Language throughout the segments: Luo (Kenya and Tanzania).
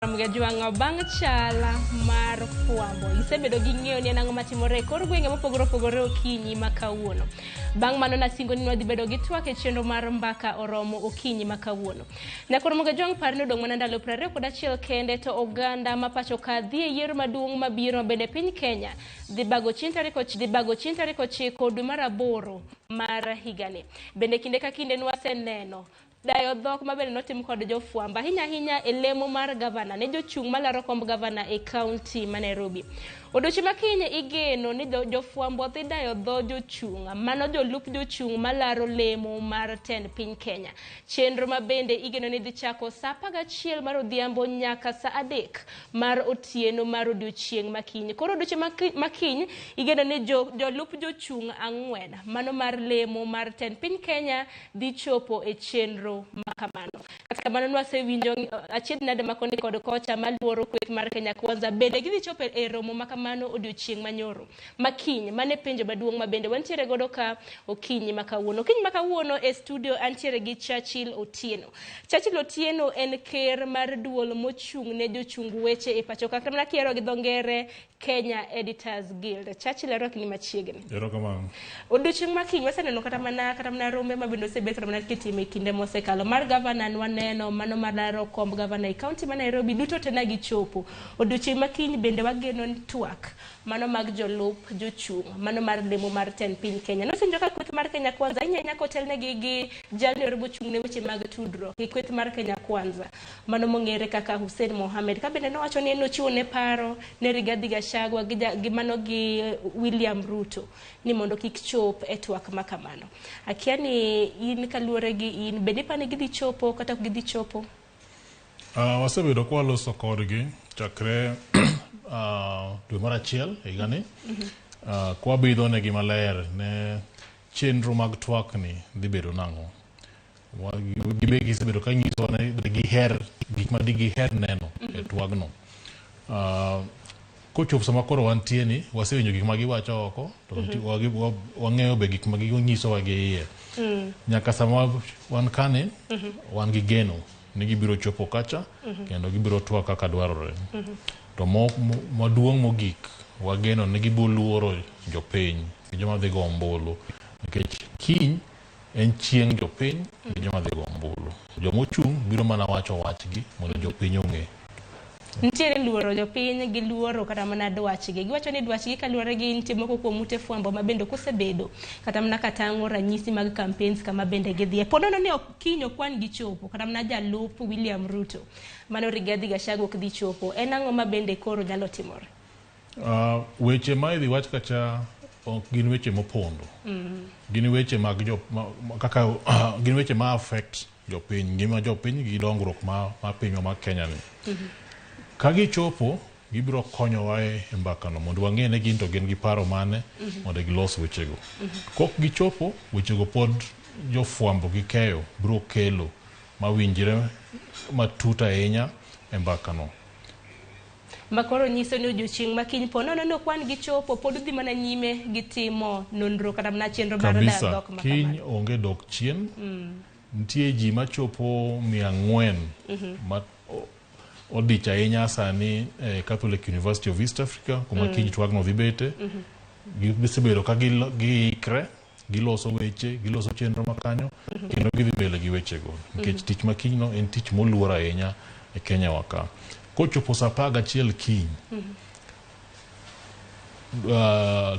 Jwang'o bang' chal mar fwambo. Isebedo gi ng'eyo ni en ang'o matimore e kor gwenge mopogore opogore okinyi ma kawuono. Bang' mano nasingo ni wadhi bedo gi twak e chenro mar mbaka oromo okinyi ma kawuono. Nyakor Jwang' par ni odong' mana ndalo 21 kende to oganda ma pacho ka dhi e yiero maduong' mabiro ma bende piny Kenya dhi bago chieng' tarik 9 dwe mar 8 mar higani. Bende kinde ka kinde nwaseneno dayo dhok mabende notim kod jofwambo ahinya ahinya e lemo mar gavana ne jochung' malaro komb gavana e kaunti ma Nairobi. Odiochieng' ma kiny igeno ni jofwambo dhi dayo dho jochung' mano jolup jochung' malaro lemo mar tend piny Kenya. Chenro ma bende igeno ni dhi chako saa 11 mar odhiambo nyaka saa 3 mar otieno mar odiochieng' ma kiny. Koro odiochieng' ma kiny igeno ni jolup jochung' 4 mano mar lemo mar tend piny Kenya dhi chopo e chenro ma kamano. Kata kamano nwasewinjo achiedh nade ma koni kod kocha maluoro kweth mar Kenya Kwanza bende gidhi chopo e romo ma kamano odiochieng' manyoro makiny. Mano e penjo maduong' ma bende wantiere godo ka okinyi ma kawuono. Okinyi ma kawuono e studio antiere gi Churchill Otieno. Churchill Otieno en ker mar duol mochung' ne jochung weche e pacho ka, kata mana kiero gi dho ngere Kenya Editors Guild. Churchill arwakni machiegni. Erokamano. Odiochieng' ma kiny waseneno kata mana rombe ma bende osebet kata mana kitimo e kinde mosekalo. Mar gavana nwaneno, mano mar laro komb gavana e kaunti ma Nairobi duto te ne gichopo. Odiochieng' ma kiny bende wageno twak mano mag jolup jochung' mano mar lemo mar tend piny Kenya. Nosenjo ka kweth mar Kenya Kwanza ahinya ahinya kotelnegi gi jalno ero mochung' ne weche mag tudruok gi kweth mar Kenya Kwanza mano mong'ere kaka Hussein Mohamed. Ka bende nowacho ni en nochiwo ne paro ne Rigathi Gachagua gi mano gi William Ruto ni mondo kik chop e twak ma kamano. Akia ni in kaluwore gi in bende ipani gidhi chopo kata ok gidhi chopo? Wasebedo ka waloso kodgi chakre dwe mar achiel higani kwabidho negi maler ne chenro mag twak ni dhi bedo nang'o. Gibe gisebedo ka nyisowa ni giher gik ma digiher neno e twagno. Kochopo sama koro wantie ni wasewinjo gik ma giwacho oko to wang'eyo be gik ma ginyisowa gi iye. Nyaka sama wan kani wan gi geno ni gibiro chopo kacha kendo gibiro twak kaka dwarore. To maduong' mogik wageno ni gibiro luoro jopiny gi joma dhi go ombulu nikech kiny en chieng' jopiny gi joma dhi go ombulu. Joma ochung' biro mana wacho wachgi mondo jopiny ong'e. Nitiere luoro jopiny gi luoro kata mana dwachgi. Giwacho ni dwachgi kaluwore gi nitie moko kuom ute fwambo ma bende ok osebedo kata mana katang'o ranyisi mag campaigns kama bende gidhiye. Po nono ni kiny okwan gichopo kata mana jalup William Ruto mano Rigathi Gachagua ok dhi chopo. En ang'o ma bende koro nyalo timore? Weche ma idhi wach kacha ok gin weche mopondo. Gin weche mag jo kaka gin weche ma affect jopiny, ngima jopiny gi dongruok ma pinywa ma Kenya ni. Ka gichopo, gibiro konyowa e mbakano mondo wang'e ni gin to gin gi paro mane mondo gilos wechego. Kok gichopo, wechego pod jofwambo gi keyo biro kelo mawinjre matut ahinya e mbakano. Ma koro nyiso ni odiochieng' ma kiny po nono ni ok wan gichopo pod udhi mana nyime gi timo nonro kata mana chenro mar dayo dhok ma Kiny onge dok chien. Nitie ji machopo 400 ma odich ahinya sani e Catholic University of East Africa kuma kiny twagno dhi bete. Gisebedo ka giikre, giloso weche, giloso chenro ma kanyo kendo gidhi mbele gi wechego nikech tich ma kiny no en tich moluor ahinya e Kenya wa ka. Kochopo saa 11 kiny,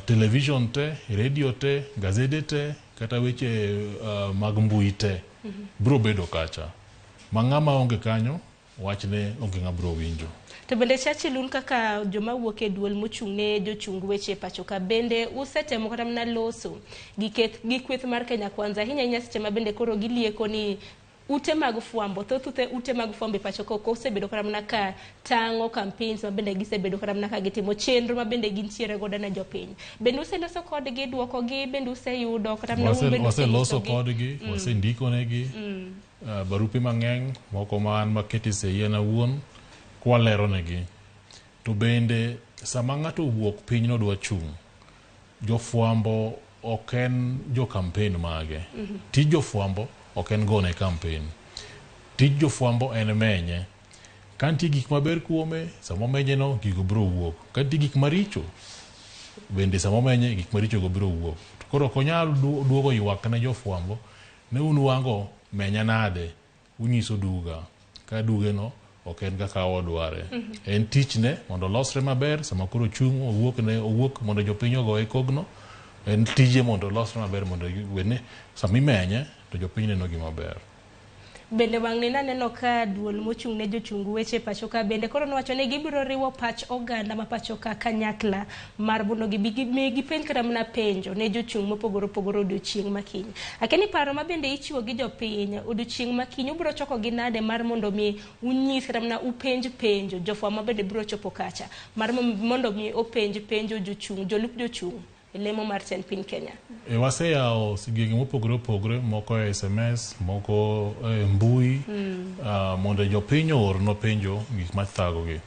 television te, radio te, gazede te, kata weche mag mbui te biro bedo kacha. Ma ng'ama onge kanyo wachne onge ng'ama biro winjo. To bende Churchill un kaka joma wuok e duol mochung' ne jochung weche e pacho ka bende usetemo kata mana loso gi kweth mar Kenya Kwanza ahinya ahinya seche ma bende koro gilieko ni ute mag fwambo, thoth ute mag fwambo e pacho ka ok osebedo kata mana ka tang'o campaigns ma bende gisebedo kata mana ka gitimo chenro ma bende gintiere godo ne jopiny. Bende useloso kodgi, duoko gi bende useyudo kata mana un bende Waseloso kodgi, wasendiko negi barupe mang'eny, moko ma an makete sei an awuon, kwalero negi. To bende sama ng'ato owuok piny nodwa chung', jofwambo ok en jo campaign mage. Tij jofwambo ok en gone campaign. Tij jofwambo en menye. Ka nitie gik maber kuome, sama omenye no, gigo biro wuok. Ka nitie gik maricho, bende sama omenye, gik maricho go biro wuok. To koro ok onyal duogo ywak ne jofwambo ne un wango menya nade, unyiso duga. Ka duge no ok en kaka odware. En tichne mondo olosre maber sama koro ochung' owuok ne owuok mondo jopiny ogoye kogno. En tije mondo olosre maber mondo wene sama imenye to jopiny neno gima ber. Bende wang'ni naneno ka duol mochung' ne jochung weche pacho ka bende koro nowacho ni gibiro riwo pach oganda ma pacho ka kanyakla mar mondo gibi gipenj kata mana penjo ne jochung' mopogore opogore odiochieng' ma kiny. Akia ni paro ma bende ichiwo gi jopiny odiochieng' ma kiny ubiro choko gi nade mar mondo mi unyis kata mana upenj penjo jofwambo bende biro chopo kacha mar mondo mi openj penjo jochung' jolup jochung' e lemo mar tend piny Kenya. E waseyawo sigenge mopogore opogore, moko e SMS, moko e mbui, mondo jopiny oornwa penjo gik mathagogi.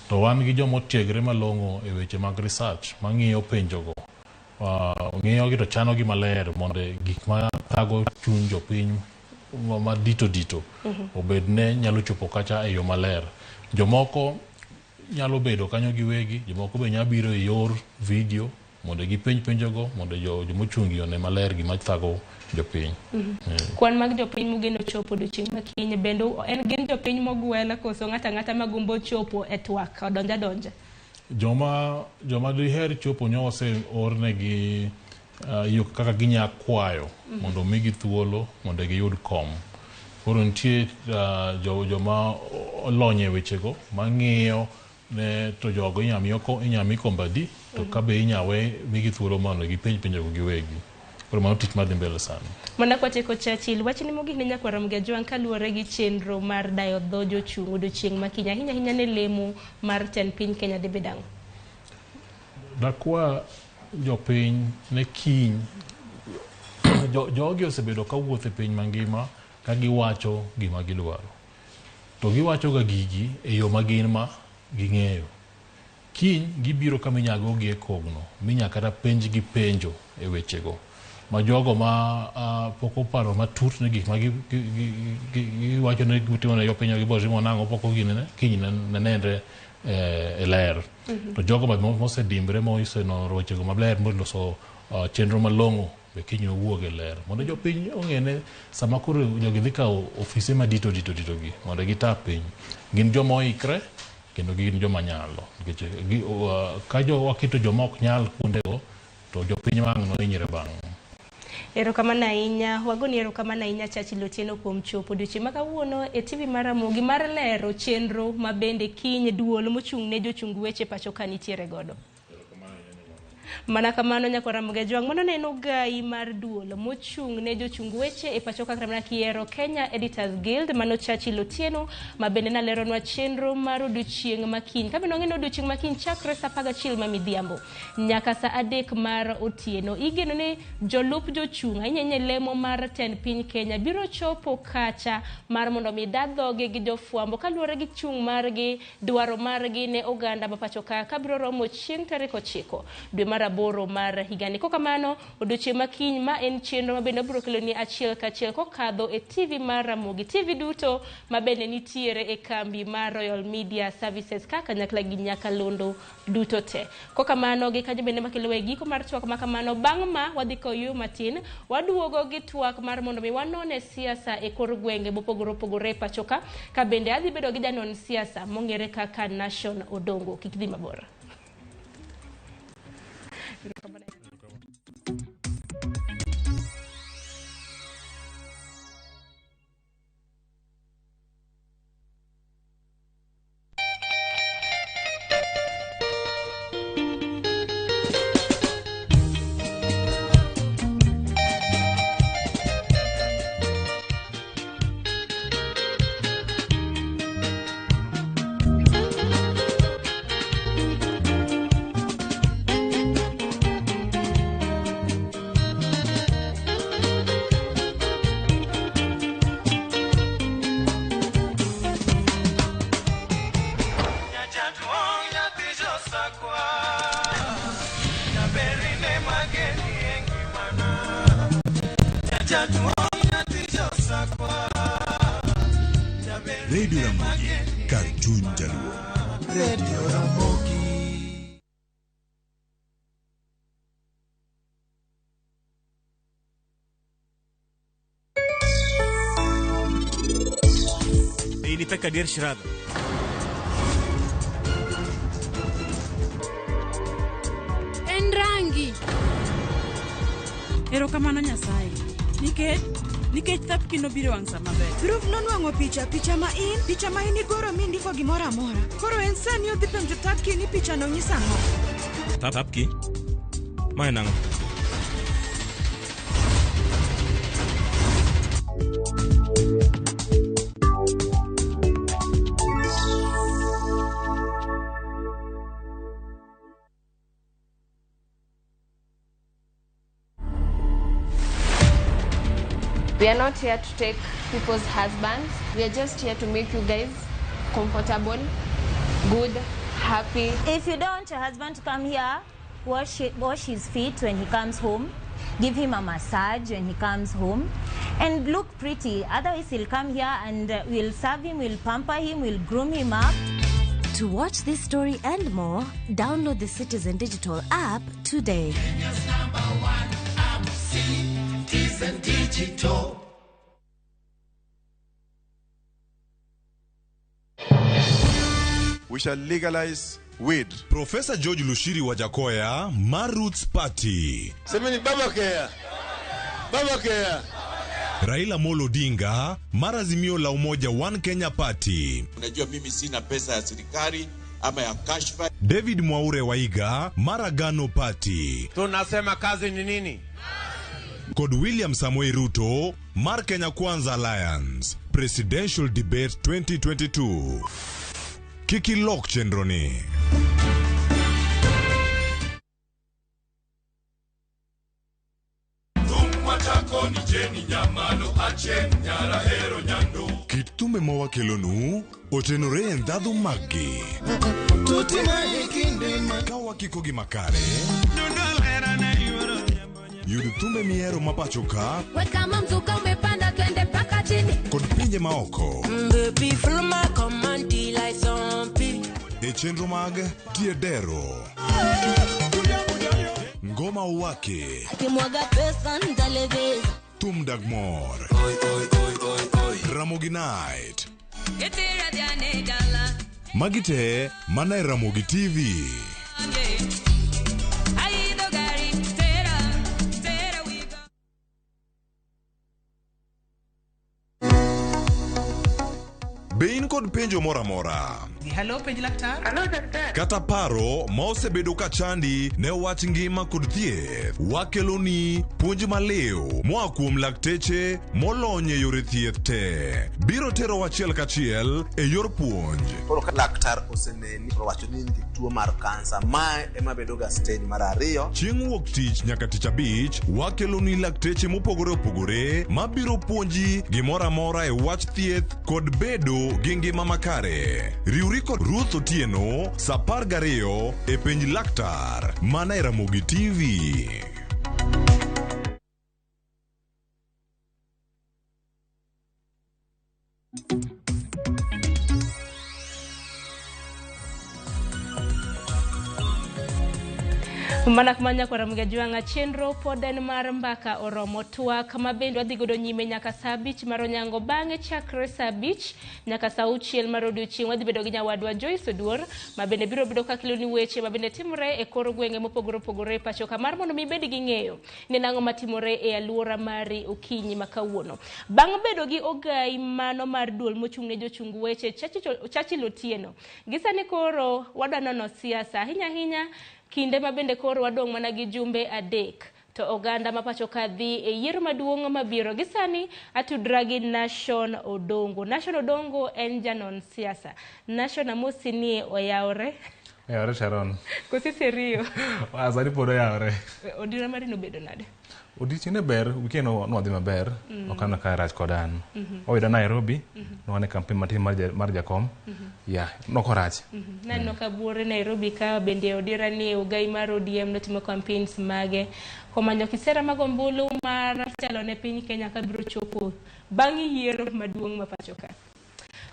To wan gi joma otiegre malong'o e weche mag research mang'iyo penjogo. Ng'iyogi to chanogi maler mondo gik mathago chuny jopiny ma dito dito obed ne nyalo chopo kacha e yo maler. Jomoko nyalo bedo kanyo giwegi, jomoko be nyalo biro e yor video mondo gipenj penjogo mondo jomochung' gi one maler gima thago jopiny. Kwan mag jopiny mugeno chopo odiochieng' ma kiny bende en gin jopiny mogwel koso ng'ato ang'ata magombo chopo e twak odonja donja? Joma diher chopo nyo oseornegi yo kaka ginya kwayo mondo omigi thuolo mondo giyud kom. Koro nitie joma olony e wechego mang'iyo ne to jogo inya mi kombe adi to kabe inya we migi thuolo mondo gipenj penjogo giwegi. Koro mano tich madhi mbele sani. Mana kwatieko Churchill, wachni mogik ne nyakwar Ramogi Ajwang' kaluwore gi chenro mar dayo dho jochung' odiochieng' ma kiny ahinya ahinya ne lemo mar tend piny Kenya dhi bedo ang'o? Dakwa jopiny ne kiny jogi osebedo kawuotho e piny mangima ka giwacho gima gidwaro. To giwacho ga gigi e yo ma gin ma ging'eyo. Kiny gibiro kama inya gogi e kogno, minya kata penjgi penjo e wechego. Ma jogo ma pok oparo matut ne gik ma giwacho ni gitimo ne jopiny gibo timo nang'o pok oginene, kiny ne nenre e ler. To jogo mosedimbre mosenono wechego maber moloso chenro malong'o be kiny owuog e ler. Mondo jopiny ong'e ne sama koro jogi dhi kawo ofise madito dito dito gi mondo gita piny. Gin joma oikre kendo gin joma nyalo. Nikech ka waketo joma ok nyal kuondego to jopiny wang' nohinyre bang'e. Erokamano ahinya, wagoni erokamano ahinya Churchill Otieno kuom chopo odiochieng' ma kawuono e TV mar Ramogi mar lero chenro ma bende kiny duol mochung' ne jochung weche pacho ka nitiere godo. Mana kamano nyakwar Ramogi Ajwang', mano ne en ogai mar duol mochung' ne jochung weche e pacho kaka mana kiero Kenya Editors Guild, mano Churchill Otieno ma bende naleronwa chenro mar odiochieng' ma kiny. Ka bende wang'eyo ni odiochieng' ma kiny chakre saa 11 ma midhiambo nyaka saa 3 mar otieno. Igeno ni jolup jochung' ahinya ahinya lemo mar tend piny Kenya biro chopo kacha mar mondo mi da dhoge gi jofwambo kaluwore gi chung' margi, dwaro margi ne oganda ma pacho ka kabiro romo chieng' tarik 9 dwe mar 8 mar higani. Kokamano odiochieng' ma kiny ma en chenro ma bende wabiro keloni achiel kachiel kokadho e TV mar Ramogi, TV duto ma bende nitiere e kambi mar Royal Media Services ka kanyakla gi Nyakalondo duto te. Kokamano gi kanyo bende makelo e giko mar twak ma kamano. Bang' ma wadhi koyueyo matin, waduogo gi twak mar mondo mi wanone siasa e kor gwenge mopogore opogore e pacho ka, ka bende adhi bedo gi janon siasa mong'ere kaka Nation Odongo. Kik dhi mabor. Radio Ramogi, kar Chuny Jaluo. Radio Ramogi. Inipeka adier Shradha. En rangi. Erokamano Nyasaye. Nikech Thapki nobiro wang' sa maber. Dhruv nonwang'o picha ma in igoro mindiko gimoro amora. Koro en sani odhi penjo Thapki ni pichano nyiso ang'o. Thapki? Mae nang'o? We are not here to take people's husbands. We are just here to make you guys comfortable, good, happy. If you don't want your husband to come here, wash his feet when he comes home, give him a massage when he comes home, and look pretty. Otherwise, he'll come here and we'll serve him, we'll pamper him, we'll groom him up. To watch this story and more, download the Citizen Digital app today. Kenya's number one app, Citizen Digital. We shall legalize weed. Profesa George Lushiri Wajackoyah mar Roots Party. Semeni baba care. Baba care. Raila Molo Odinga mar Azimio la Umoja One Kenya Party. Unajua mimi sina pesa ya serikali ama ya kashfa. David Mwaure Waiga mar Agano Party. Tunasema kazi ni nini? Kod William Samoei Ruto mar Kenya Kwanza Alliance. Presidential Debate 2022. Kik ilok chenro ni. Kit thumbe ma wakelonu otenore e ndhadhu maggi. Ka wakiko gi makare, yud thumbe mihero ma pacho ka Weka mzuka umepanda twende mpaka chini. Kod pinje maoko Baby, follow my command like zombie. E chenro mag Tiedero, Ngoma Uwake, Akimwaga pesa nitalegeza. Thum Dag Mor, Ramogi Night. Magi te mana e Ramogi TV. Be in kod penjo moro amora Hello, penj laktar. Kata paro ma osebedo ka chandi ne wach ngima kod thieth, wakeloni puonj maliw moa kuom lakteche molony e yore thieth te biro tero achiel kachiel e yor puonj. Koro ka laktar oseneni owacho ni in gi tuo mar kansa, mae ema bedo ga stage mar ariyo. Chieng' wuok tich nyaka tich abich, wakeloni lakteche mopogore opogore mabiro puonji gimoro amora e wach thieth kod bedo gi ngima makare. Riwri kod Ruth Otieno sa 12 e Penj Laktar mana e Ramogi TV. Mana kumanya kwa Ramogi Ajwang'a, chenro pod en mar Mbaka Oromo. Twak ma bende wadhi godo nyime nyaka sa 5 mar onyango, bang'e chakre sa 5 nyaka sa 6 mar odiochieng' wadhi bedo gi nyawadwa Joyce Oduor ma bende biro bedo ka keloni weche ma bende timore e kor gwenge mopogore opogore e pacho ka, mar mondo mi ibed gi ng'eyo ni nang'o matimore e aluora mari okinyi ma kawuono. Bang' bedo gi ogai mano mar duol mochung' ne jochung weche Churchill Otieno, gi sani koro wadwa nono siasa ahinya ahinya kinde ma bende koro wadong' mana gi jumbe 3 to oganda ma pacho ka dhi e yiero maduong' mabiro. Gi sani atudra gi Nation Odongo. Nation Odongo en janon siasa. Nation, amosi ni oyawre. Oyawre Sharon. Kosi serio? Sani pod oyawre. Odira mari nobedo nade? Odiochieng' ne ber, weekend nwadhi maber, ok aneno ka rach koda an. Oyuda Nairobi, nwan e campaign matin mar jakom. Yeah, nokorach. Naneno ka buore Nairobi ka bende odira ni ogai mar ODM notimo campaigns mage komanyo kisera mag ombulu mar telo ne piny Kenya ka biro chopo bang' yiero maduong' ma pacho ka.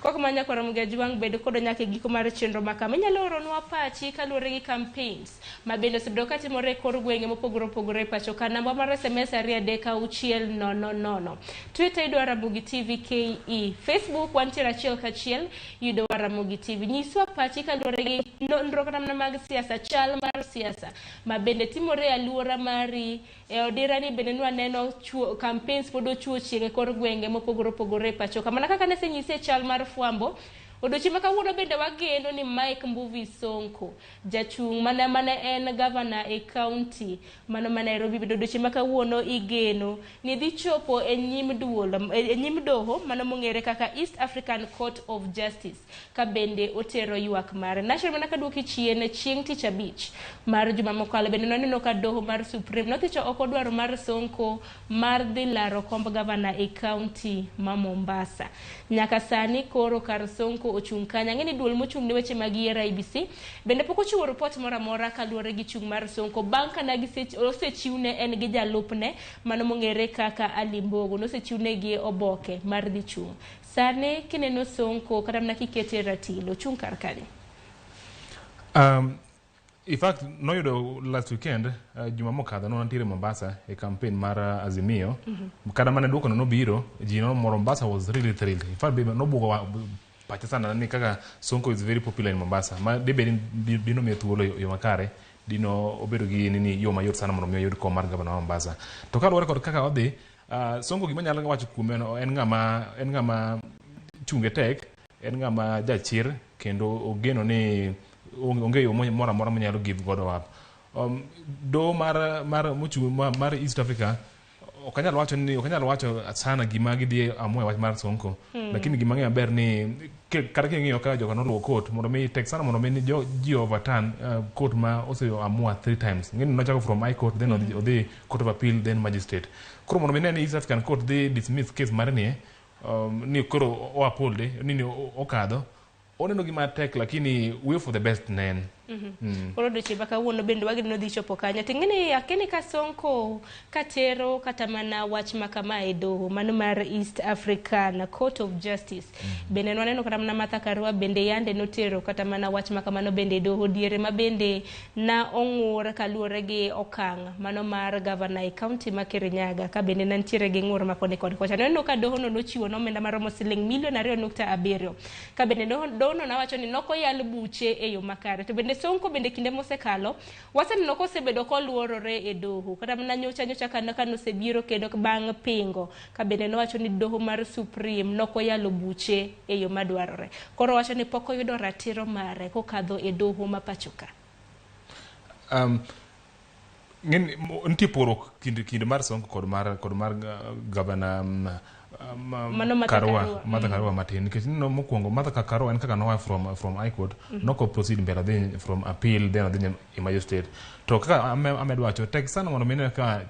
Kok ma nyaka Ramogi Ajwang' bed kodwa nyaka e giko mar chenro ma kama. Inyalo oronwa pachi kaluwore gi campaigns ma bende osebedo katimore e kor gwenge mopogore opogore e pacho ka. Namba mar SMS 23600. Twitter yudowa Ramogi TV KE. Facebook wantiere achiel kachiel yudowa Ramogi TV. Nyiswa pachi kaluwore gi nonro kata mana mag siasa, chal mar siasa ma bende timore e aluora mari. E odira ni bende nwaneno chuo, campaigns pod ochuo chieng' e kor gwenge mopogore opogore e pacho ka. Mana kaka nasenyisi e chal mar fwambo, odiochieng' ma kawuono bende wageno ni Mike Mbuvi Sonko, jachung' mana mane en gavana e kaunti mano ma Nairobi, bende odiochieng' ma kawuono igeno ni dhi chopo e nyim duol, e nyim doho mano mong'ere kaka East African Court of Justice ka bende otero ywak mare. National mana kaduoki chien chieng' tich abich mar juma mokalo bende nwaneno ka doho mar Supreme nothicho oko dwaro mar Sonko mar dhi laro komb gavana e kaunti ma Mombasa. Nyaka sani koro kar Sonko ochung' kanye. Ang'e ni duol mochung' ne weche mag yiero IEBC bende pok ochiwo ripot moro amora kaluwore gi chung' mar Sonko bang' ka osechiwne en gi jalupne mano mong'ere kaka Ali Mbogo nosechiwnegi oboke mar dhi chung'. Sani kineno Sonko kata mana kikete e ratil ochung' kar kanye? In fact, noyudo last weekend, juma mokadho, ne wantiere Mombasa e campaign mar Azimio. Kata mana duoko no nobiro, ji no Mombasa was really thrilled. In fact, nobuogo pacha sana ni kaka Sonko is very popular in Mombasa. Ma dibed ni dino miye thuolo yo makare, dino obedo gi nini yo mayot sana mondo mi oyud kom mar gavana ma Mombasa. To kaluwore kod kaka odhi, Sonko gima anyalo wacho kuome en ng'ama chunge tek, en ng'ama jachir kendo ogeno ni onge yo moro amora monyalo give godo up. Do mar mochung' mar East Africa ok anyal wacho ni ok anyal wacho sana gima gidhi amua e wach mar Sonko. Lakini gima ang'eyo maber ni kata king'iyo ka joka noluwo court mondo mi tek sana mondo mi ji overturn court ma ose amua 3 times. Ng'eni nochako from High Court then odhi Court of Appeal then Magistrate. Koro mondo mi ne ni East African Court dhi dismiss case mare ni ni koro o uphold ni okadho. Oneno gima tek lakini we for the best nen. Koro odiochieng' ma kawuono bende wageno dhi chopo kanyo. To ing'eni akeni ka Sonko katero kata mana wach ma kama e doho mano mar East African Court of Justice. Bende nwaneno kata mana Martha Karua bende yande notero kata mana wach ma kamano bende e doho diere ma bende na ong'ur kaluwore gi okang' mano mar gavana e kaunti ma Kirinyaga ka bende ne nitiere gi ng'ur ma koni kod kocha. Nwaneno ka doho no nochiwo omenda maromo siling milion 2.7 ka bende doho no nawacho ni nokoyal buche e yo makare. To bende Sonko bende kinde mosekalo waseneno kosebedo koluorore e doho kata mana nyocha ka nosebiro kendo bang' pingo ka bende nowacho ni doho mar Supreme nokoyalo buche e yo madwarore. Koro wacho ni pok oyudo ratiro mare kokadho e doho ma pacho ka. Nitie pogruok kind mar Sonko kod mar gavana Karua, Martha Karua matin nikech neno mokwongo Martha Karua en kaka noa from High Court noko proceed mbele odhi from appeal then odhi e magistrate. To kaka amedo wacho tek sana mondo mi ka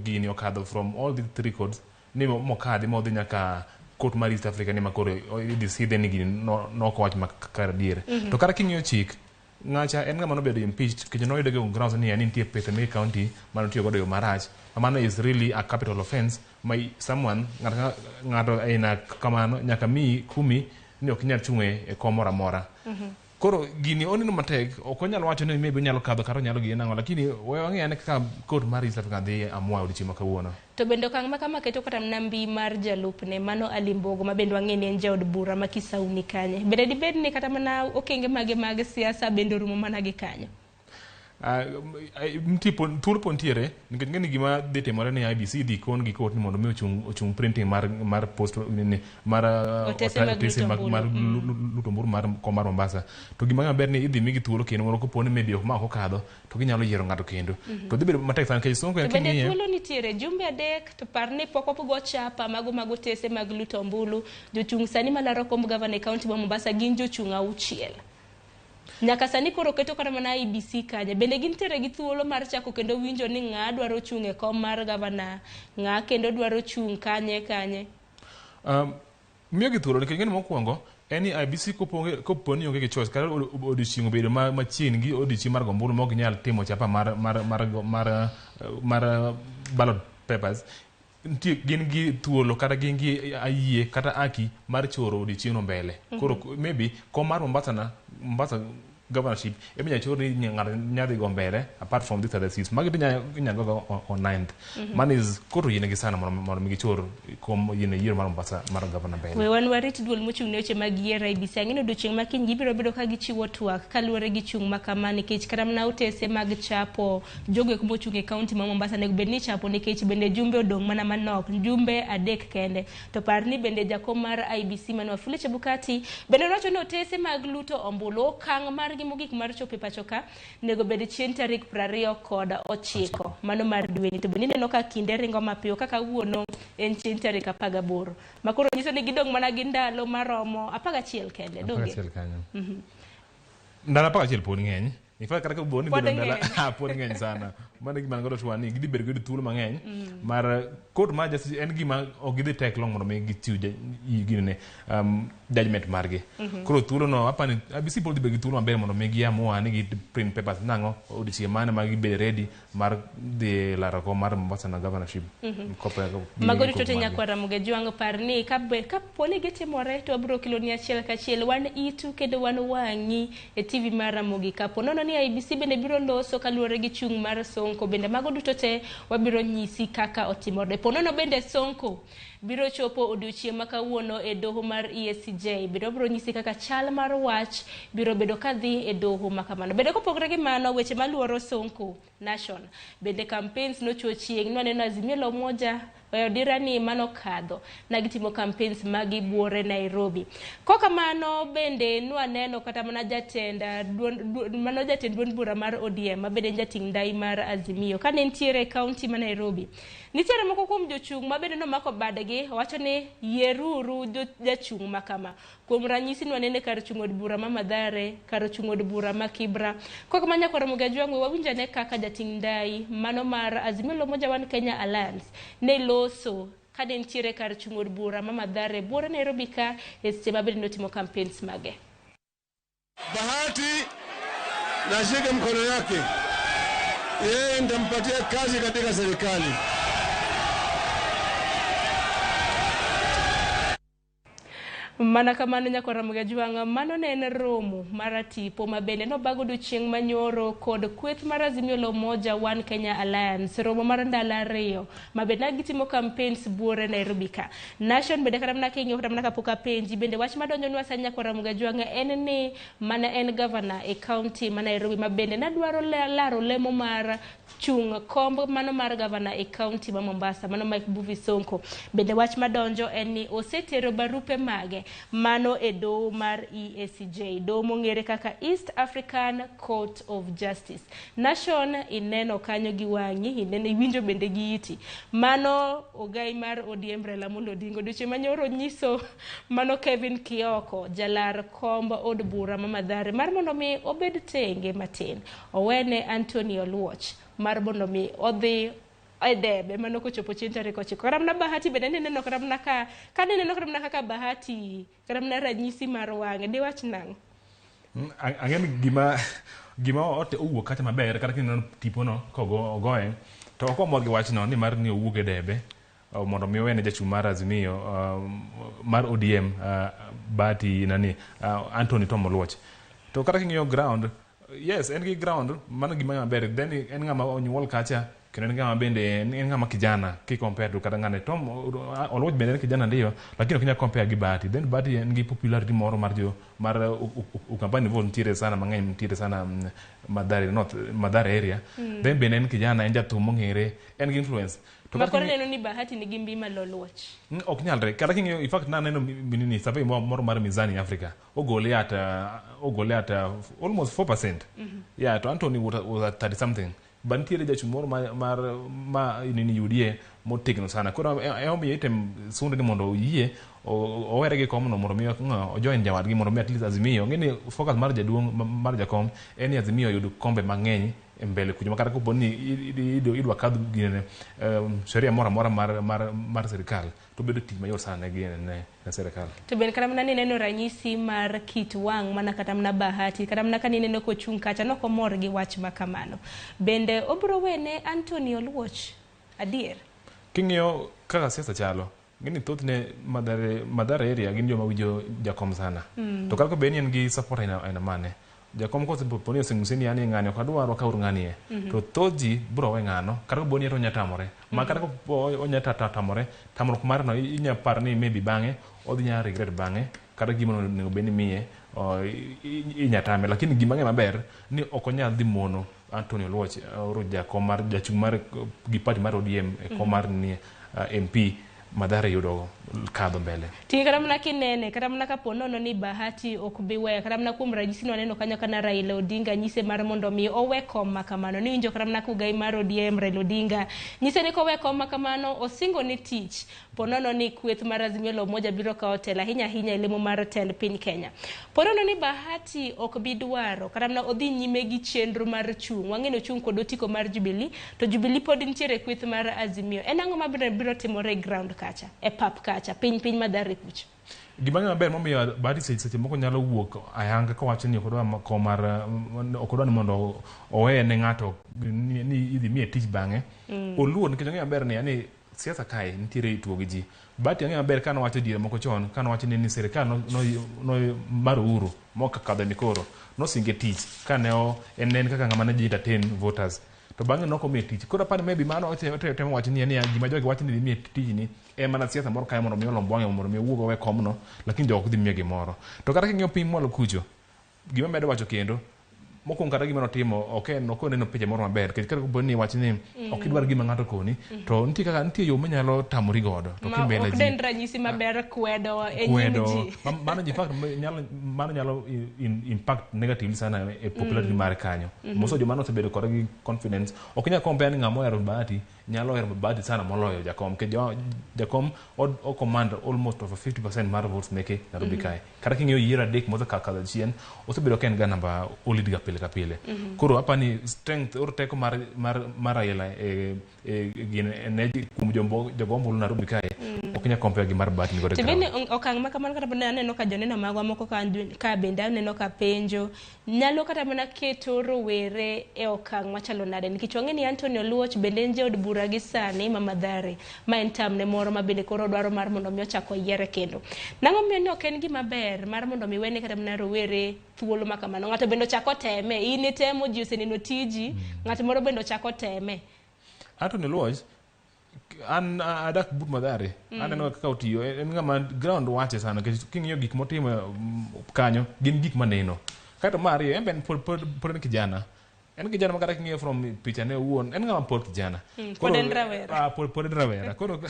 gini okadho from all the 3 courts ni mokadhi modhi nyaka court mar East Africa ni makoro idhi sidhe ni gini noko wach makare adier. To kata king'iyo chik ng'acha en ng'ama nobedo impeached nikech noyudo gi grounds ni nitie pesa me county mane otiyo godo e yo marach. Mano is really a capital offense ma someone ng'ato aina kamano nyaka miyi kumi ni ok inyal chung' e kom moro amora. Koro gini oneno matek ok onyal wacho ni maybe onyalo kadho kata onyalo gine nang'o lakini we wang'e ane kaka court mar East Africa dhi amua odiochieng' ma kawuono. To bende okang' ma kama keto kata mana mbi mar jalupne mano Ali Mbogo ma bende wang'e ni en jaod bura ma Kisauni kanye. Bende dibed ni kata mana okenge mage mag siasa bende orumo mana gi kanyo? Nitie thuolo pod nitiere nikech ng'eni gima dhi timore ni IEBC dhi kon gi court ni mondo mi ochung printing mar post ni mar otese mag luto ombulu mar kom mar Mombasa. To gima maber ni idhi migi thuolo kendo mondo kopo ni maybe ok ma ok okadho to ginyalo yiero ng'ato kendo. To dhi bedo matek sana nikech Sonko en bende thuolo nitiere jumbe 3 to par ni pok ogo chapa mago mag otese mag luto ombulu. Jochung' sani malaro kom gavana e kaunti ma Mombasa gin jochung' 6. Nyaka sani koro keto kata mana IEBC kanye. Bende gintiere gi thuolo mar chako kendo winjo ni ng'a dwaro chung' e kom mar gavana, ng'a kendo dwaro chung' kanye kanye. Miyo gi thuolo nikech ng'eni mokwongo en ni IEBC kopo ni onge gi choice kata odiochieng' obedo machiegni gi odiochieng' mar gombulu ma ok ginyal timo chapa mar ballot papers. Nitie gin gi thuolo kata gin gi ayie kata haki mar choro odiochieng'no mbele. Koro maybe kom mar Mombasa na Mombasa governorship ema inyalo chor ni ng'ato nyalo dhi go mbele apart from these other seats. Magi to inyalo go on 9th. Mano is koro oyienegi sana mondo mi gichor kom yiene yiero mar Mombasa mar governor mbele. We wan warit duol mochung' ne weche mag yiero IEBC. Ang'e ni odiochieng' ma kiny gibiro bedo ka gichiwo twak kaluwore gi chung' ma kama nikech kata mana otese mag chapo jogo eko mochung' e kaunti ma Mombasa onego bed ni ichapo nikech bende jumbe odong' mana manok, jumbe 3 kende. To par ni bende jakom mar IEBC mano Wafula Chebukati bende nowacho ni otese mag luto ombulu okang' margi mogik mar chopo e pacho ka onego bed chien tarik 29 mano mar dweni. To bende ineno ka kinde ringo mapiyo kaka kawuono en chieng' tarik 18 ma koro nyiso ni gidong' mana gi ndalo maromo 11 kende. Donge? 11 kanyo. Ndalo 11 pod ng'eny. In fact kata kapo ni Pod bedo ndalo ng'eny. pod ng'eny sana. Mano e gima an godo twak ni gidhi bedo gi thuolo mang'eny mar court mar justice en gima ok gidhi take long mondo mi gichiw ginene judgment margi. Koro thuolo no apani IEBC pod dhi bedo gi thuolo maber mondo mi gi amua ni gi print papers nang'o odiochieng' mane ma gibed ready mar dhi laro kom mar Mombasa na governorship. Mago duto te nyakwar Ramogi Ajwang' par ni kapo ni gitimore to wabiro keloni achiel kachiel wan itu kendo wan wang'i e TV mar Ramogi. Kapo nono ni IEBC bende biro loso kaluwore gi chung' mar Sonko bende mago duto te wabiro nyisi kaka otimore. Po nono bende Sonko biro chopo odiochieng' ma kawuono e doho mar EACJ. Bende wabiro nyisi kaka chal mar wach biro bedo kadhi e doho ma kamano. Bende kopogore gi mano weche maluoro Sonko Nation bende campaigns nochwo chieng' nwaneno Azimio la Umoja oyo dira ni mano kadho na gitimo campaigns magi buore Nairobi. Kokamano bende nwaneno kata mana jatend mano jatend duond bura mar ODM ma bende en jating' ndai mar Azimio kane nitiere e kaunti ma Nairobi. Nitiere moko kuom jochung' ma bende nomako badgi owacho ni yieruru jachung' ma kama. Kuom ranyisi nwanene kar chung' od bura ma Mathare, kar chung' od bura ma Kibra. Kokamano nyakwar Ramogi Ajwang' we wawinj ane kaka jating' ndai mano mar Azimio la Umoja One Kenya Alliance ne loso kane nitiere kar chung' od bura ma Mathare buore Nairobi ka e seche ma bende notimo campaigns mage. Bahati nashika mkono yake, yeye nitampatia kazi katika serikali. Mana kamano nyakwar Ramogi Ajwang' mano ne en romo mar tipo ma bende nobago odiochieng' manyoro kod kweth mar Azimio la Umoja One Kenya Alliance romo mar ndalo 2 ma bende gitimo campaigns buore Nairobi ka. Nation bende kata mana king'iyo kata mana kapok apenji bende wach madonjonwa sani nyakwar Ramogi Ajwang' en ni mana en governor e county ma Nairobi ma bende nadwaro laro lemo mar chung' komb mano mar governor e county ma Mombasa mano Mike Mbuvi Sonko. Bende wach madonjo en ni osetero barupe mage mano e doho mar EACJ, doho mong'ere kaka East African Court of Justice. Nation ineno kanyo gi wang'i, ineno iwinjo bende gi iti. Mano ogai mar ODM Raila Amolo Odinga odiochieng' manyoro nyiso mano Kevin Kioko jalar komb od bura ma Mathare mar mondo mi obed tenge matin owene Anthony Oluoch mar mondo mi odhi e debe mano kochopo chieng' tarik 9. Kata mana Bahati bende nineno kata mana ka nineno kata mana kaka Bahati kata mana ranyisi mar wang'e diwach nang'o? Ang'e ni gima owuok kacha maber kata kineno tipono kogoye to ok omor gi wachno ni mar ni owuok e debe mondo mi owene jachung' mar Azimio mar ODM Bahati nani Anthony Tom Oluoch. To kata king'iyo ground, yes en gi ground mano gima maber then en ng'ama onyuol kacha kendo en ng'ama bende en ng'ama kijana ki compare to kata ng'ane Tom Oluoch bende en kijana ndiyo lakini ok inyal compare gi Bahati. Then Bahati en gi popularity moro mar jo mar Ukambani vote nitiere sana mang'eny nitiere sana Mathare North Mathare area. Then bende en kijana en jathum mong'ere en gi influence. To Ma koro neno ni Bahati nigi mbi malo Oluoch. Ok nyalre kata king'iyo in fact naneno nini survey moro mar Mizani Africa ogole at almost 4%. Yeah to Anthony was at 30 something. But nitiere jachung' moro ma nini UDA motegno sana. Koro emomiyo item sunde ni mondo oyie owere gi komno mondo mi ojoin jawadgi mondo mi at least Azimio ng'e ni focus mar jaduong' mar jakom en ni Azimio oyud kombe mang'eny e mbele kucho ma kata kopo ni idwa kadh ginene sheria moro amora mar sirikal to bedo tich mayot sana ne sirikal. To bende kata mana nineno ranyisi mar kit wang' mana kata mana Bahati kata mana kanineno kochung' kacha nokomor gi wach ma kamano. Bende obiro wene Anthony Oluoch adier? King'iyo kaka siasa chalo, ng'eni thothne Mathare area gin joma winjo jakom sana. To kata kobed ni en gi support aina mane, jakom kosepo ni oseng'ise ni ani ng'ani ok adwar wakaw ng'ani e. To thoth ji biro we ng'ano kata kopo ni en onya tamore. Ma kata kopo onya tamore, tamruok mare no inya par ni maybe bang'e odhi nya regret bang'e kata gima onego bed ni miye inya tame. Lakini gima ng'e maber ni ok onyal dhi mono Anthony Oluoch oro jakom mar jachung' mar gi party mar ODM e kom mar ni MP Mathare yudo kadho mbele. Ting' kata mana kinene, kata mana kapo nono ni Bahati ok bi weyo, kata mana kuom ranyisi nwaneno kanyo kana Raila Odinga nyise mar mondo mi owe kom ma kamano. Niwinjo kata mana kugai mar ODM Raila Odinga nyise ni kowe kom ma kamano osingo ni tich. Po nono ni kweth mar Azimio la Umoja biro kawo telo ahinya ahinya e lemo mar tend piny Kenya. Po nono ni Bahati ok bi dwaro, kata mana odhi nyime gi chenro mar chung'. Wang'e ni ochung' kod otiko mar Jubilee, to Jubilee pod nitiere e kweth mar Azimio. En ang'o mabiro timore e ground kacha, e pap kacha, piny Mathare kucho? Gima ng'e maber momiyo Bahati seche moko nyalo wuok ayanga kowacho ni ok odwa kom mar ok odwa ni mondo oweye ne ng'ato ni idhi miye tich bang'e. Oluor nikech ong'eyo maber ni yani siasa kae nitiere tuo gi ji. Bahati ong'eyo maber kane owacho diere moko chon, kane owacho ni sirikal no mar Uhuru mokakadho ni koro nosinge tich kane en kaka ng'ama ne ji entertain voters. To bang'e nok omiye tich. Koro apani maybe mano otemo wacho ni gima jogi wacho ni dhi miye tijni en mana siasa moro kae mondo mi olomb wang'e mondo mi owuog owe komno, lakini jogo ok dhi miye gimoro. To kata king'iyo piny mwalo kucho, gima medo wacho kendo, mokwongo kata gima notimo ok en ok oneno picha moro maber nikech kata kopo ni wach ni ok idwar gima ng'ato koni, to nitie kaka nitie yo minyalo tamori godo to kimbele ji. Ok den ranyisi maber kwedo e nyim ji. Mano in fact mano nyalo impact negatively sana e popularity mar kanyo. Moso joma nosebedo kode gi confidence ok inyal compare ni ng'ama ohero Bahati nyalo hero Bahati sana moloyo jakom nikech jakom o command almost over 50% mar votes meke Nairobi kae. Kata king'iyo yiero adek mosekadho chien osebedo ka en ga namba o lead ga pile ka pile. Koro apani strength or teko mar Raila e gin kuom jogo ombulu Nairobi kae ok inyal compare gi mar Bahati ni godo. To bende okang' ma kamano kata mana aneno ka joneno magwa moko ka bende aneno ka penjo nyalo kata mana keto rowere e okang' machalo nade nikech wang'e ni Anthony Oluoch bende en jaod bura gi sani ma Mathare ma en tamne moro ma bende koro dwaro mar mondo mi ochak oyiere kendo. Nang'o miyo ni ok en gima ber mar mondo mi wene kata mana rowere thuolo ma kamano? Ng'ato bende ochako teme, in itemo ji oseneno tiji, ng'at moro bende ochako teme. Anthony Oluoch an adak but Mathare, aneno kaka otiyo, en ng'ama ground wache sana nikech king'iyo gik motimo kanyo gin gik maneno. Kaeto mar ariyo, en be pod en kijana. En kijana ma kata king'iyo from picha ne owuon, en ng'ama pod kijana. Pod en rawera. Pod en rawera. Koro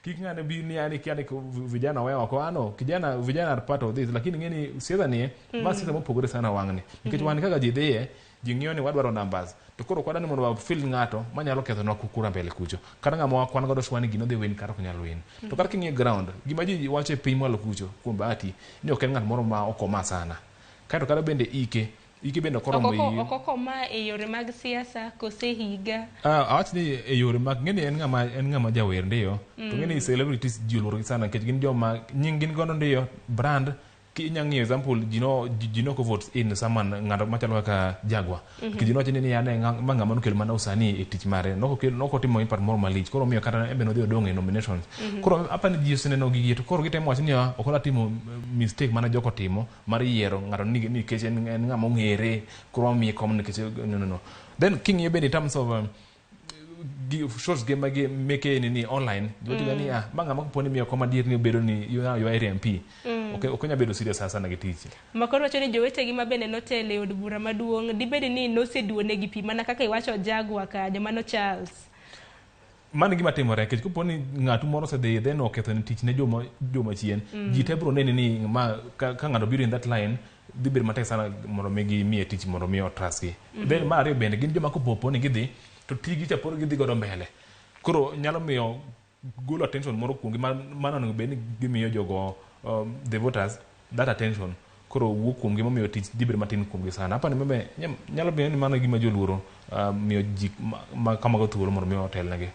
kik ng'ane bi ni yani kia ni vijana wewe oko ano, kijana vijana are part of this, lakini ng'eni siasa ni ma siasa mopogore sana wang'ni. Nikech wan kaka ji dhiye, ji ng'iyo ni wadwaro numbers. To koro kwadwa ni mondo wa fill ng'ato manyalo kethonwa kura mbele kucho. Kata ng'ama wakwan godo swa ni gino dhi win kata ok nyal win. To kata king'iyo ground, gima ji wacho e piny mwalo kucho kuom Bahati ni ok en ng'at moro ma okoma sana. Kaeto kata bende ike bende ok oromo Ok okoma e yore mag siasa kose higa. Awach ni e yore mag ng'eni en ng'ama jawer ndiyo. To ng'eni celebrities ji oluorogi sana nikech gin joma nying gin godo ndiyo brand. Inya ng'iyo example ji no vote in someone ng'ato machalo kaka Jaguar. Ji nowacho ni ane ma ng'ama nokelo mana usanii e tich mare. Nokotimo impact moro malich. Koro omiyo kata en be nodhi odong' e nominations. Koro apani ji oseneno gigi to koro gitemo wacho ni ok odwa timo mistake mane joko timo mar yiero ng'ato nikech en ng'ama ong'ere koro wamiye kom nikech no. Then king'iyo bende in terms of shows ge mage meke ni online jotiga ni ma ng'ama kopo ni miyo kom adier ni obedo ni you are MP. Ok onya bedo serious sana gi tich. Makoro wacho ni jowetegi ma bende notelo e od bura maduong' dibed ni noseduonegi pi mana kaka iwacho Jaguar kanyo mano Charles. Mano gima timore nikech kopo ni ng'atu moro osedhi then oketho ni tich ne joma chien, ji te biro neni ni ma ka ng'ato biro in that line dhi bedo matek sana mondo mi gimiye tich mondo mi otrust gi. Then mar ariyo bende gin joma kopo ni gidhi to tijgi cha pod gidhi godo mbele. Koro nyalo miyo golo attention moro kuomgi mano onego bed ni gimiyo jogo the voters that attention. Koro wuok kuomgi momiyo tich dhi bedo matin kuomgi sana. Apani mbe nyalo bedo ni mano e gima joluoro miyo ji ma kamago thuolo mondo mi otelnegi.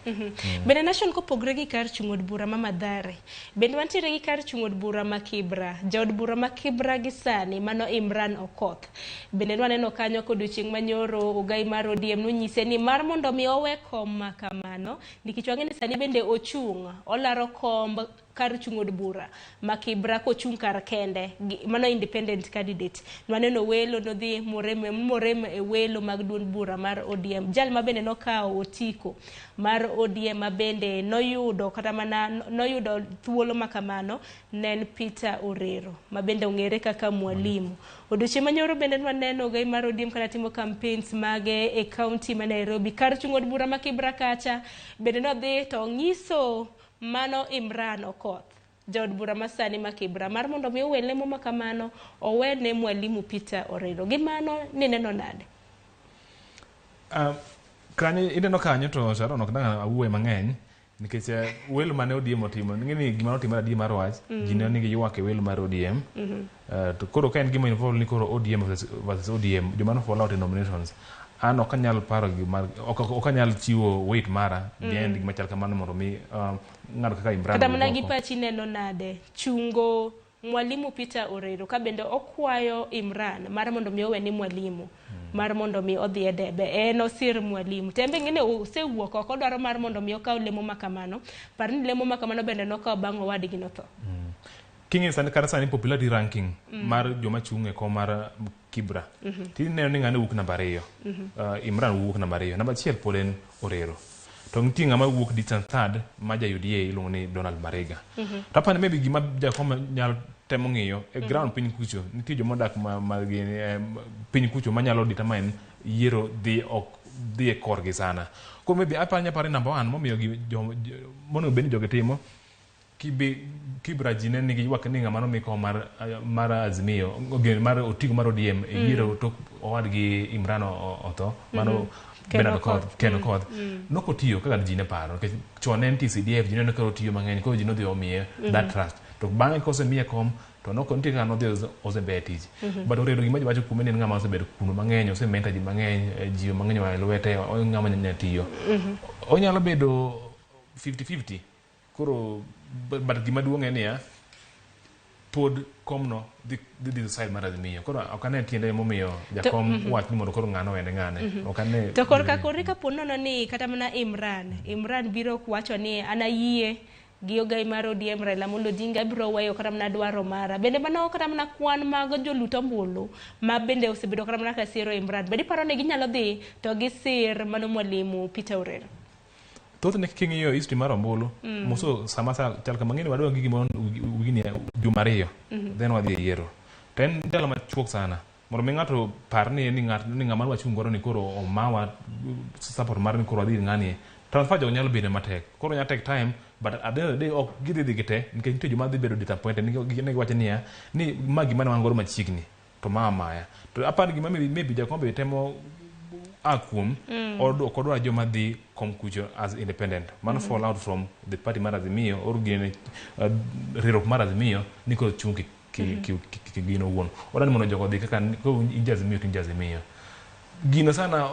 Bende Nation kopogre gi kar chung' od bura ma Mathare, bende wantiere gi kar chung' od bura ma Kibra. Jaod bura ma Kibra gi sani mano Imran Okoth. Bende nwaneno kanyo kodiochieng' manyoro ogai mar ODM nonyise ni mar mondo mi owe kom ma kamano nikech wang'e ni sani bende ochung' olaro komb kar chung' od bura ma Kibra kochung' kar kende, mano independent candidate. Nwaneno welo nodhi morem e welo mag duond bura mar ODM. Jal ma bende nokawo otiko mar ODM ma bende noyudo kata mana noyudo thuolo ma kamano ne en Peter Orero ma bende ong'ere kaka Mwalimu. Odiochieng' manyoro bende nwaneno ogai mar ODM kana timo campaigns mage e county ma Nairobi. Kar chung' od bura ma Kibra kacha bende nodhi to ong'iso mano Imran Okoth, jaod bura masani ma Kibra, mar mondo mi owe lemo ma kamano owene Mwalimu Peter Orero. Gi mano nineno nade? Kanyo ineno kanyo to Sharon ok dang' awuoye mang'eny nikech welo mane ODM otimo ing'e ni gima notimore adier mar wach ji ne nigi ywak e welo mar ODM. To koro ka en gima involve ni koro ODM versus ODM joma no fall out e nominations, an ok anyal paro gima ok anyal chiwo weight mara behind gima chal kamano mondo mi ng'ato kaka Imran Kata mana gi owuok. pachi neno nade chungo Mwalimu Peter Orero ka bende okwayo Imran mar mondo mi owe ni Mwalimu mar mondo mi odhi e debe en osir Mwalimu tembe ng'ene osewuok oko odwaro mar mondo mi okaw lemo ma kamano. Par ni lemo ma kamano bende nokawo bang' owadgi notho. King'iyo sani kata sani popularity ranking mar joma chung' e kom mar Kibra tineno ni ng'ane wuok namba 2. Imran wuok namba 2, namba 1 pod en Orero. To nitie ng'ama wuok distant third ma ja UDA iluongo ni Donald Mariga. To apani maybe gima jakom nyalo temo ng'iyo e ground piny kucho nitie joma odak ma gin piny kucho manyalo determine yiero dhi ok dhi e korgi sana. Koro maybe apani aparo ni number 1 momiyo monego bed ni jogi timo Kibra ji ne nigi ywak ni ng'ama nomi kom mar Azimio mar otiko mar ODM e yiero tok owadgi Imran otho mano Bernard Okoth Ken Okoth nokotiyo kaka ji ne paro nikech chon ne en TCDF ji neno ka otiyo mang'eny koro ji nodhi omiye that trust to bang'e kosemiye kom to noko nitie kaka nodhi osebeyo tich. But Orero gima ji wacho kuome ni en ng'ama osebedo kuno mang'eny osementa ji mang'eny ji mang'eny oa e lwete en ng'ama nyalo tiyo. Onyalo bedo 50-50 koro but gima duong' en niya pod komno dhi side mar Azimio. Koro ok ane tiende momiyo jakom wach ni mondo koro ng'ano owene ng'ane. Ok ane. To korka kore kapo nono ni kata mana Imran biro wacho ni an ayie gi ogai mar ODM Raila Amolo Odinga biro weyo kata mana dwaro mara. Bende mano kata mana kwan mag jolut ombulu ma bende osebedo kata mana ka siro Imran. Bende iparo ni ginyalo dhi to gisir mano Mwalimu Peter Orero? Thothne king'iyo history mar ombulu moso sama sa chal kama ng'eni wadwa gi gimoro wigni juma 2 then wadhi e yiero to en ndalo machuok sana mondo mi ng'ato par ni ni ng'at ni ng'ama wachung' godo ni koro omawa support mar ni koro wadhi ir ng'ani transfer jogo nyalo bedo matek koro nyalo take time but at the end of the day ok gidhi dhi gite nikech nitie joma dhi bedo disappointed ne giwacho niya ni ma gima ne wan godo machiegni to ma maya to aparo gima maybe Jakombe temo a kuom ok odwar joma dhi kom kucho as independent mano fall out from the party mar Azimio or gine riwruok mar Azimio ni koro chung' ki gino owuon odwa ni mondo jogo odhi kaka koro in ja Azimio to in ja Azimio gino sana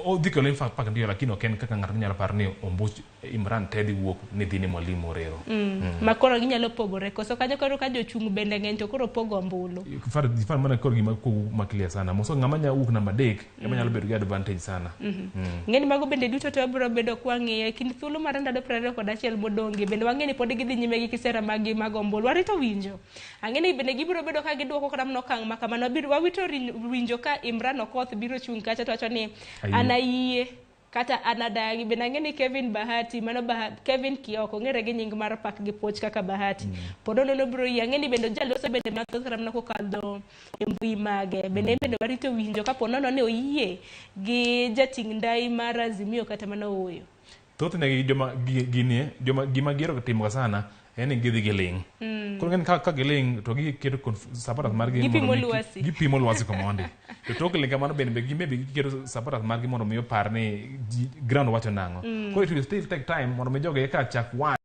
odhi kelo impact pak ndio lakini ok en kaka ng'ato nyalo paro ni ombuch Imran te dhi wuok ni dhi ni Mwalimu Orero. Ma koro ginyalo pogore koso kanyo koro ka jochung' bende ng'eny to koro pogo ombulu. Far mana koro gima ma clear sana moso ng'ama nya wuok namba 3 ema nyalo bedo gi advantage sana. Ng'eni mago bende duto to wabiro bedo kwang'iyo e kind thuolo mar ndalo 21 modong'ie bende wang'e ni pod gidhi nyime gi kisera maggi mag ombulu. Warito winjo. Ang'e ni bende gibiro bedo ka giduoko kata mana okang' ma kamano. Wawito winjo ka Imran Okoth biro chung' kacha to wacho ni an ayie kata an adagi. Bende ang'e ni Kevin Bahati, mano Kevin Kioko ong'ere gi nying mar pak gi puoch kaka Bahati. Pod onono biro yie. Ang'e ni bende jaloso bende mathoth kata mana kokadho e mbui mage. Bende warito winjo kapo nono ni oyie gi jating' ndai mar Azimio kata mana ooyo. Thothne gi joma ginie, joma gima gihero timo sana en ni gidhi giling'. Koro ng'eni ka giling' to giketo supporters margi gipimo lwasi. Gipimo lwasi komondi. To tok ling' kamano bende maybe giketo supporters margi mondo mi opar ni ground wacho nang'o. Koro it will still take time mondo mi jogi eka chak wach.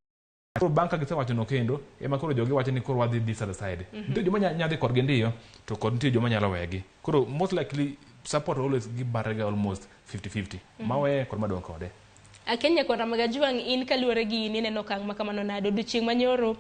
Koro bang' ka gisewacho no kendo ema koro jogi wacho ni koro wadhi this other side. Nitie joma nyadhi kodgi ndiyo to kod nitie joma nyalo wegi. Koro most likely Support always gibarega almost 50-50. Mawe kod madong' kode. Akenya kod Ramogi Ajwang' in kaluwore gi in ineno okang' ma kamano nade odiochieng' manyoro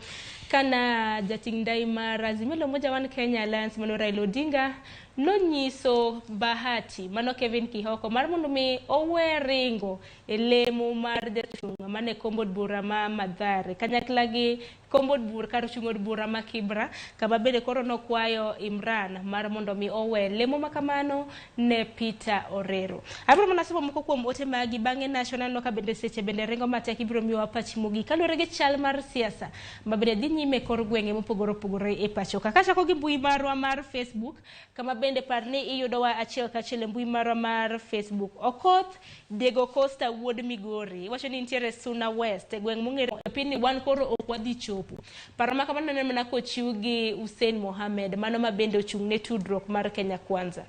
kana jating' ndai mar Azimio la Umoja One Kenya Alliance mano Raila Odinga nonyiso Bahati mano Kevin Kihoko mar mondo mi owe ringo e lemo mar jachung' mane komb od bura ma Mathare kanyakla gi komb od bura kar chung' od bura ma Kibra kama bende koro nokwayo Imran mar mondo mi owe lemo ma kamano ne Peter Orero. Abiro mana somo moko kuom ote magi bang'e National no ka bende seche bende ringo matek ibiro miyowa pach mogik kaluwore gi chal mar siasa ma bende dhi nyime e kor gwenge mopogore opogore e pacho ka. Kachako gi mbui marwa mar Facebook kama bende par ni iyudowa achiel kachiel e mbui marwa mar Facebook. Okoth Diego Costa wuod Migori iwacho ni nitiere Suna West e gweng' mong'ere e piny ni wan koro ok wadhi chopo. Paro ma kamano neno mana kochiw gi Hussein Mohamed mano ma bende ochung' ne tudruok mar Kenya Kwanza.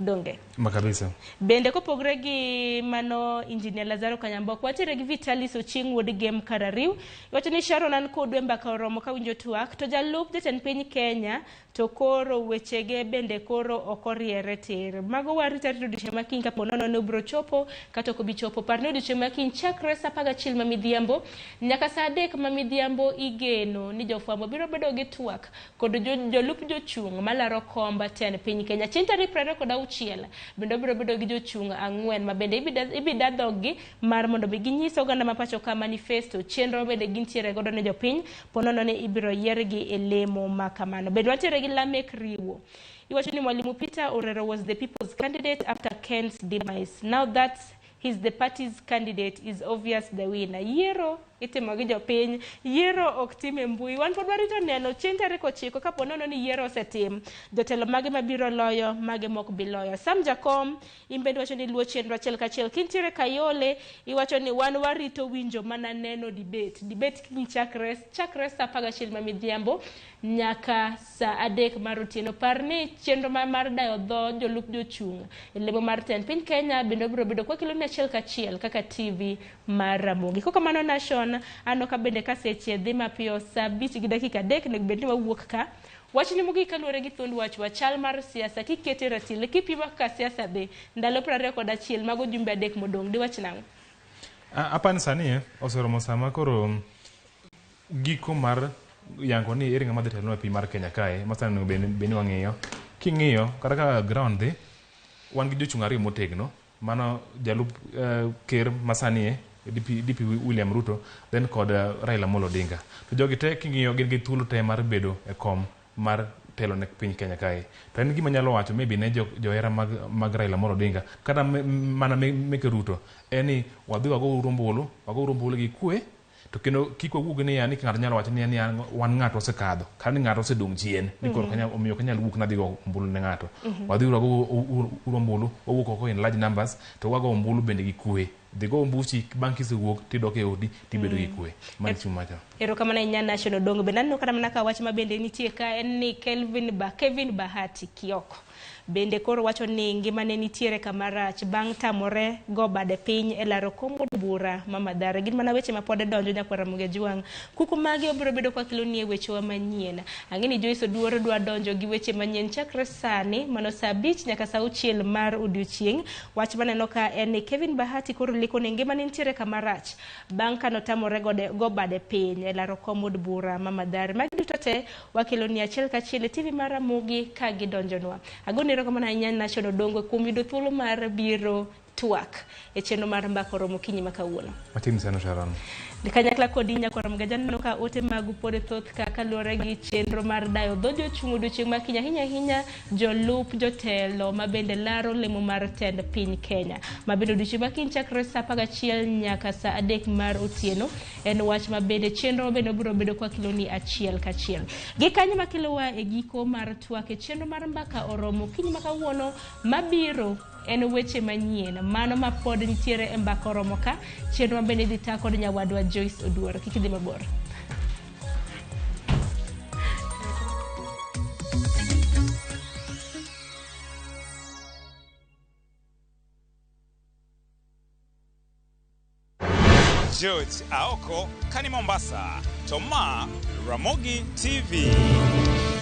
Donge? Ma kabisa. Bende kopogre gi mano Engineer Lazaro Kanyambok, watiere gi Vitalis Ochieng' wuod Gem Karariw. Iwacho ni Sharon an kodu e mbaka oromo kawinjo twak, to jalup jatend piny Kenya to koro wechege bende koro ok oriere tir. Mago warito arita odiochieng' ma kiny kapo nono ni obiro chopo kata ok obi chopo. Par ni odiochieng' ma kiny chakre saa 11 ma midhiambo nyaka saa 3 ma midhiambo igeno ni jofwambo biro bedo gi twak kod jolup jochung' malaro komb tend piny Kenya. Chieng' tarik 26 bende obiro bedo gi jochung' 4 ma bende ibida dhoggi mar mondo mi ginyis oganda ma pacho ka manifesto chenro bende gintiere godo ne jopiny ponono ni ibiro yiergi e lemo ma kamano. Bende wantiere gi Lamek Riwo. Iwacho ni Mwalimu Peter Orero was the people's candidate after Ken's demise. Now that he's the party's candidate is obvious the winner. Yiero itimo gi jopiny, yiero ok tim e mbui. Wan pod warito neno chieng' tarik 9 kapo nono ni yiero osetim. Jotelo mage mabiro loyo, mage mok bi loyo. Sam Jakom, in bende iwacho ni luwo chenro achiel kachiel. Kintiere Kayole, iwacho ni wan warito winjo mana neno debate. Debate kiny chakre saa 11 ma midhiambo nyaka saa 3 mar otieno. Par ni chenro mar dayo dho jolup jochung' e lemo mar tend piny Kenya bende obiro bedo kwakelo ni achiel kachiel kaka TV mar Ramogi. Kokamano Nation, aneno ka bende ka seche dhi mapiyo saa 5:03 onego bed ni wawuok ka. Wachni mogik kaluwore gi thuond wachwa chal mar siasa kikete ratil kipimo kaka siasa dhi ndalo 21 mago jumbe 3 modong' diwach nang'o? Apani sani oseromo sama koro giko mar yango ni ere ng'ama dhi telo e piny mar Kenya kae ma sani onego bed ni wang'iyo. King'iyo kata ka ground dhi wan gi jochung' 2 motegno mano jalup ker masani DP William Ruto then kod Raila Amolo Odinga. To jogi te king'iyo gin gi thuolo te mar bedo e kom mar telo ne piny Kenya kae. To en gima nyalo wacho maybe ne johera mag Raila Amolo Odinga kata mana meke Ruto en ni wadhi wago ombulu gi kwe to kendo kik wawuog ni yani ng'ato nyalo wacho ni wan ng'ato osekadho kata ni ng'ato osedong' chien ni koro omiyo ok anyal wuok nadhi go ombulu ne ng'ato. Wadhi wago ombulu wawuok oko in large numbers to wago ombulu bende gi kwe. Dhi go ombuchi bang' kisewuok tidok e odi tibedo gi kwe. Mano chieng' macha. Erokamano ahinya Nation Odongo. Bende aneno kata mana ka wach ma bende nitie ka en ni Kevin Bahati Kioko bende koro wacho ni ngimane nitiere kama rach bang' tamore go bade piny e laro kom od bura ma Mathare. Gin mana weche ma pod donjo nyakwar Ramogi Ajwang'. Kuku mage obiro bedo kwakeloni e wechewa manyien. Ang'e ni Joyce Oduor dwa donjo gi weche manyien chakre sani mano saa 5 nyaka saa 6 mar odiochieng'. Wach maneno ka en ni Kevin Bahati koro liko ni ngimane nitiere kama rach bang' kanotamore go bade piny e laro kom od bura ma Mathare. Magi duto te wakeloni achiel kachiel e TV mar Ramogi ka gidonjonwa. Agoni erokamano ahinya Nation Odongo kuom yudo thuolo mar biro twak e chenro mar mbaka oromo okinyi ma kawuono. Matin sana Sharon. Kanyakla kodi nyakwar Ramogi Ajwang' ka ote magu pod thoth ka kaluwore gi chenro mar dayo dho jochung' odiochieng' ma kiny ahinya ahinya jolup jotelo ma bende laro lemo mar tend piny Kenya. Ma bende odiochieng' ma kiny chakre saa 11 nyaka saa 3 mar otieno en wach ma bende chenro ma bende obiro bedo kwakeloni achiel kachiel. Gi kanyo makelowa e giko mar twak e chenro mar mbaka oromo okinyi ma kawuono mabiro en weche manyien mano ma pod nitiere e mbaka oromo ka chenro ma bende idhi ta kod nyawadwa Joyce Oduor. Kik idhi mabor. George Aoko kani Mombasa, Toma Ramogi TV.